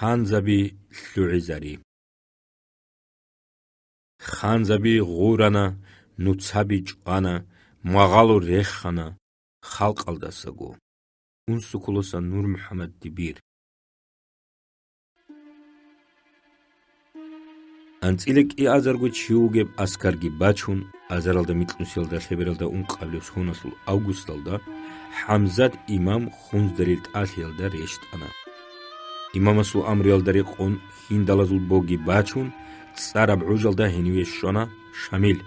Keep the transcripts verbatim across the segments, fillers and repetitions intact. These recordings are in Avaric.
Ханзаби лъугӀизари. Ханзаби гъурана, нуцаби чӀвана, магъало рехана, халкъалдасаго. Унсукулоса Нур МухӀаммад Дибир. АнцӀила кӀиазарго чи вугеб аскарги бачун, азаралда микьнусиялда лъебералда ункъабилеб соналъул августалда ХӀамзат имам Хунздарил тӀалъиялда рещтӀана. Имамасул амруялда рекъон хьиндалазул боги бачун, цӀараб гӀужалда гьениве щвана Шамил.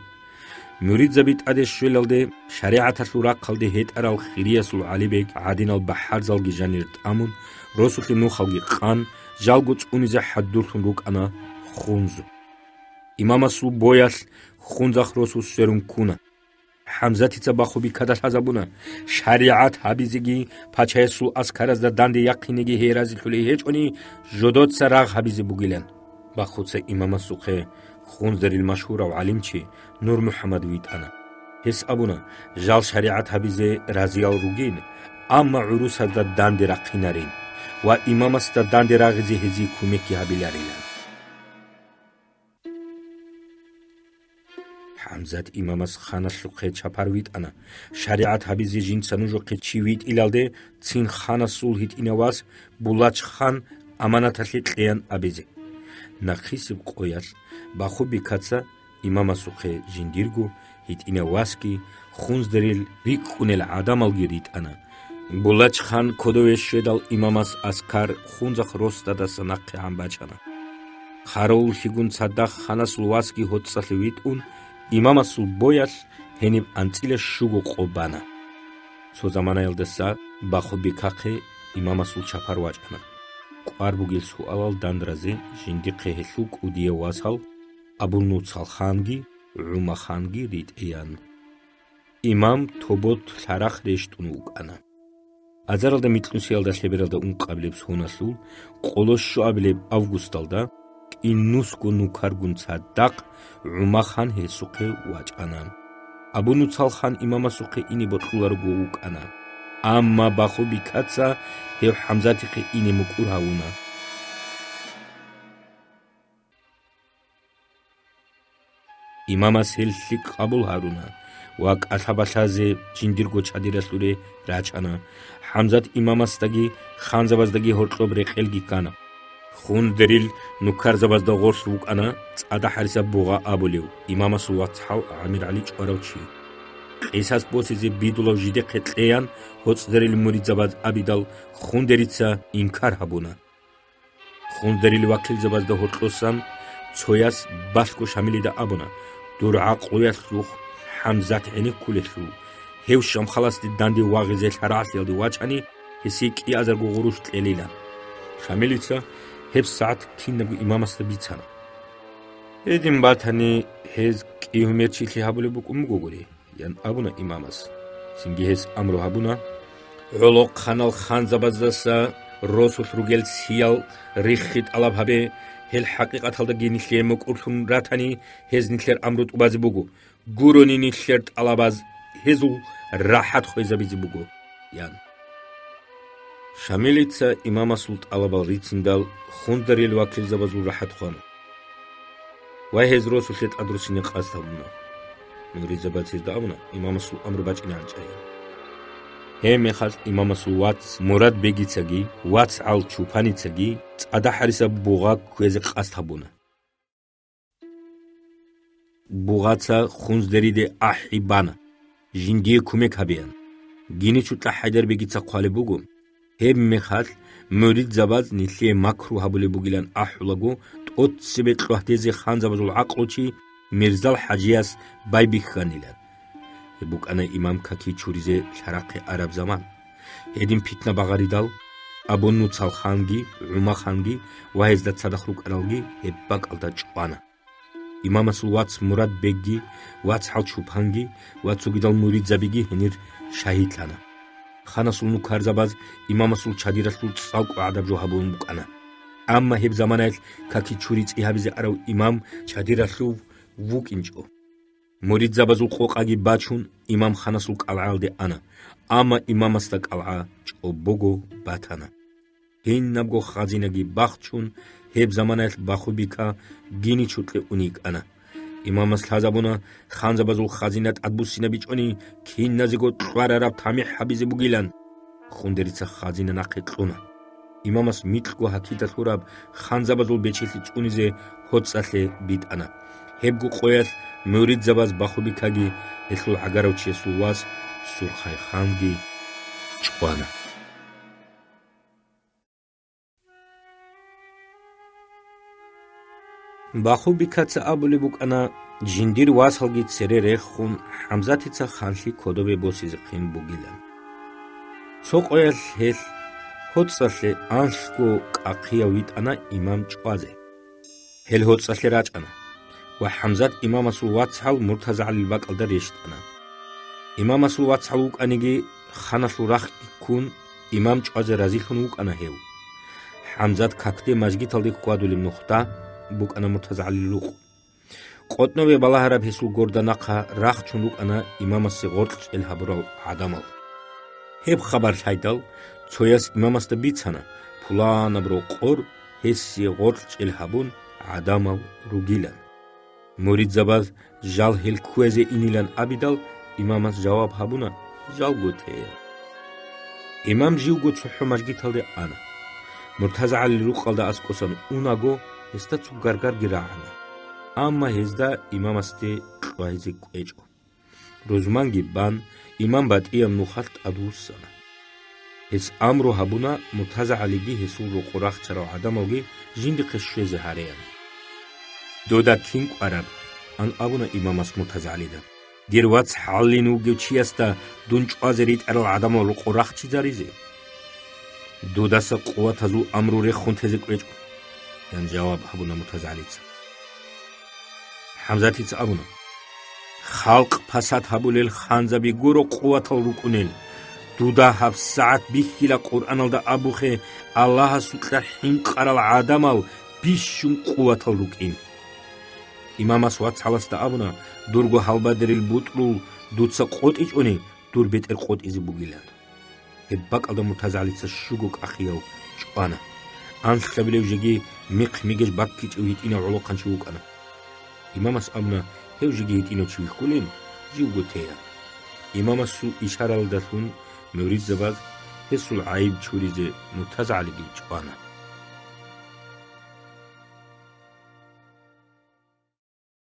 Муридзаби тӀаде щвелалде, шаригӀаталъул рахъалде гьетӀарал хириясул гӀалибег гӀадинал бахӀарзалги жанир тӀамун, росулъе нухалги къан, жалго цӀунизе хӀадурлъун рукӀана Хунз. Имамасул боялъ Хунзахъ росу сверун ккуна. ХӀамзатица Бахубикада лъазабуна, шаригӀат гьабизеги пачаясул аскаразда данде яхъинеги гьей разилъулей гьечӀони, жодоца рагъ гьабизе бугилан. Бахуца имамасухъе Хунздарил машгьурав гӀалимчи Нур МухӀаммад витӀана. Гьес абуна, жал шаригӀат гьабизе разиял ругин, амма гӀурусазда данде рахъинарин ва имамасда данде рагъизе гьезие кумекги гьабиларилан. ХӀамзат имамас ханалъухъе чапар витӀана. ШаригӀат гьабизе жинца нужухъе чи витӀилалде, цин ханасул гьитӀинав вас Булач-хан аманаталъе кьеян абизе. Нахъисеб къоялъ Бахубикаца имамасухъе жиндирго гьитӀинав васги, Хунздарил рикӀкӀунел гӀадамалги ритӀана. Булач-хан кодове щведал, имамас аскар Хунзахъ росдадаса нахъегӀан бачана. Хъаравуллъигун цадахъ ханасул васги гьоцӀалъе витӀун, имамасул боялъ гьениб анцӀила щуго къо бана. Цо заманаялдаса Бахубикахъе имамасул чапар вачӀана. КӀвар бугел суалал дандразе жиндихъе гьелъул кӀудияв васал Абу-Нуцалханги ГӀумаханги ритӀеян. Имам Тобот лъарахъ рещтӀун вукӀана. Азаралда микьнусиялда лъебералда ункъабилеб соналъул къоло щуабилеб августалда кӀинусго нукаргун цадахъ ГӀумахан гьесухъе вачӀана. Абу-Нуцалхан имамасухъе ине бокьуларого вукӀана, амма Бахубикаца гьев ХӀамзатихъе ине мукӀур гьавуна. Имамас гьел лъикӀ къабул гьаруна ва кӀалъа-балъазе жиндирго чадиралъуре рачана. ХӀамзат имамасдаги ханзабаздаги гьоркьоб рекъелги ккана. Хунздарил нукарзабазда гъорлъ вукӀана цӀада гьарисаб бугъа абулев, имамасул вацгӀал ГӀамир-ГӀали чӀварав чи. Къисас босизе бидулав жидехъе кьеян гьоцӀдарил муридзабаз абидал, Хунздарица инкар гьабуна. Хунздарил вакилзабазда гьоркьосан цояс балъго Шамилида абуна: «Дур гӀакълуялъухъ ХӀамзат гӀенеккулелъул, гьев Шамхаласде данде вагъизе лъарагӀлъиялде вачани, гьесие кӀиазарго гъурущ кьелилан». Шамилица гьебсагӀат кинабго имамасда бицана. Гьедин батани, гьез кӀигьумер чилъи гьабулеб букӀун бугогури. ян абуна имамас. Цинги гьес амру гьабуна: «ГӀолохъанал ханзабаздаса росулъ ругел сиял риххи тӀалаб гьабе, гьел хӀакъикъаталдаги нилъее мукӀурлъун ратани, гьез нилъер амру тӀубазе буго, гурони нилъер тӀалабаз гьезул рахӀат хвезабизе буго», – ян. Шамилица имамасул тӀалабал рициндал, Хунздарил вакилзабазул рахӀат хвана. Ва гьез росулъе тӀадруссине къасд гьабуна. Муридзабаз гьезда абуна имамасул амру бачӀинегӀан чӀайин. Гьеб мехалъ имамасул вац Мурадбегицаги вацгӀал Чупаницаги цӀада гьарисаб бугъа кквезе къасд гьабуна. Бугъаца Хунздариде ахӀи бана, жиндие кумек гьабеян. Гиничутла ХӀайдарбегица хъвалеб буго, гьеб мехалъ муридзабаз нилъее макру гьабулеб бугилан ахӀулаго, тӀоцебе кьвагьдезе ханзабазул гӀакълучи Мирзал ХӀажияс байбихьанилан. Гьеб букӀана имам каки чуризе лъарахъе араб заман. Гьедин питна багъаридал, Абу-Нуцалханги ГӀумаханги ва гьезда цадахъ рукӀаралги гьеб бакӀалда чӀвана. Имамасул вац Мурадбегги, вацгӀал Чупанги ва цогидал муридзабиги гьенир шагьидлъана. Ханасул нукарзабаз имамасул чадиралъул цӀалкӀу гӀадаб жо гьабун букӀана. Амма гьеб заманаялъ каки чури цӀи гьабизе арав имам чадиралъув вукӀинчӀо. Муридзабазул къокъаги бачун, имам ханасул кӀалгӀаялде ана, амма имамасда кӀалгӀа чӀобого батана. Кинабго хазинаги бахчун, гьеб заманаялъ Бахубика Гиничукье ун йикӀана. Имамас лъазабуна, ханзабазул хазина тӀадбуссинабичӀони, киназего кьварараб тамихӀ гьабизе бугилан. Хундерица хазина нахъе кьуна. Имамас микьго гьакида лъураб ханзабазул бечелъи цӀунизе гьоцӀалъе битӀана. Гьебго къоялъ муридзабаз Бахубикаги гьелъул гӀагарав чиясул вас Сурхайханги чӀвана. Бахубикаца абулеб букӀана, жиндир васалги цере рехун, ХӀамзатица ханлъи кодобе босизехъин бугилан. Цо къоялъ гьелъ гьоцӀалъе анлъго кӀахъияв витӀана имам чӀвазе. Гьел гьоцӀалъе рачӀана ва ХӀамзат имамасул вацгӀал МуртазагӀалил бакӀалда рещтӀана. Имамасул вацгӀал вукӀаниги, ханалъул рахъги ккун, имам чӀвазе разилъун вукӀана гьев. ХӀамзат какде мажгиталде хьвадулеб нухда букӀана МуртазагӀалил рукъ. КъотӀнове балагьараб гьесул горда нахъа рахчун рукӀана имамасе гъоркьчӀел гьабурал гӀадамал. Гьеб хабар лъайдал, цояс имамасда бицана, пуланаб рокъор гьесие гъоркьчӀел гьабун гӀадамал ругилан. Муридзабаз жал гьел кквезе инилан абидал, имамас жаваб гьабуна: «Жалго теян». Имам живго цохӀо мажгиталде ана. МуртазагӀалил рукъалда аскӀосан унаго, гьесда цо гаргарги рагӀана. Амма гьезда имамасде кьвайзе кӀвечӀо. Рузманги бан, имам батӀияб нухалъ тӀадвуссана. Гьес амру гьабуна МуртазагӀалиги гьесул рокъор рахчарал гӀадамалги жиндихъе щвезе гьареян. «Дуда кин кӀвараб?» – ан абуна имамас МуртазагӀалида. «Дир вац гьалин вугев чиясда дун чӀвазе ритӀарал гӀадамал рокъор рахчизаризе?» «Дудаса къуватазул амру рехун тезе кӀвечӀо», – ян жаваб гьабуна МуртазагӀалица. ХӀамзатица абуна: «Халкъ пасат гьабулел ханзаби гуро къуватал рукӀунел. Дуда гьабсагӀат бихьила Къуръаналда абухъе Аллагьасукьа хӀинкъарал гӀадамал бищун къуватал рукӀин». Имамас вацгӀаласда абуна: «Дурго гьалбадерил бутӀрул дуца къотӀичӀони, дур бетӀер къотӀизе бугилан». Гьеб бакӀалда МуртазагӀалица щуго кӀахъияв чӀвана. Анлъабилев жеги михъ-мигеж баккичӀев гьитӀинав гӀолохъанчи вукӀана. Имамас абуна: «Гьев жеги гьитӀинав чи вихьулин, живго теян». Имамасул ишаралдалъун муридзабаз гьесул гӀайиб чуризе МуртазагӀалиги чӀвана.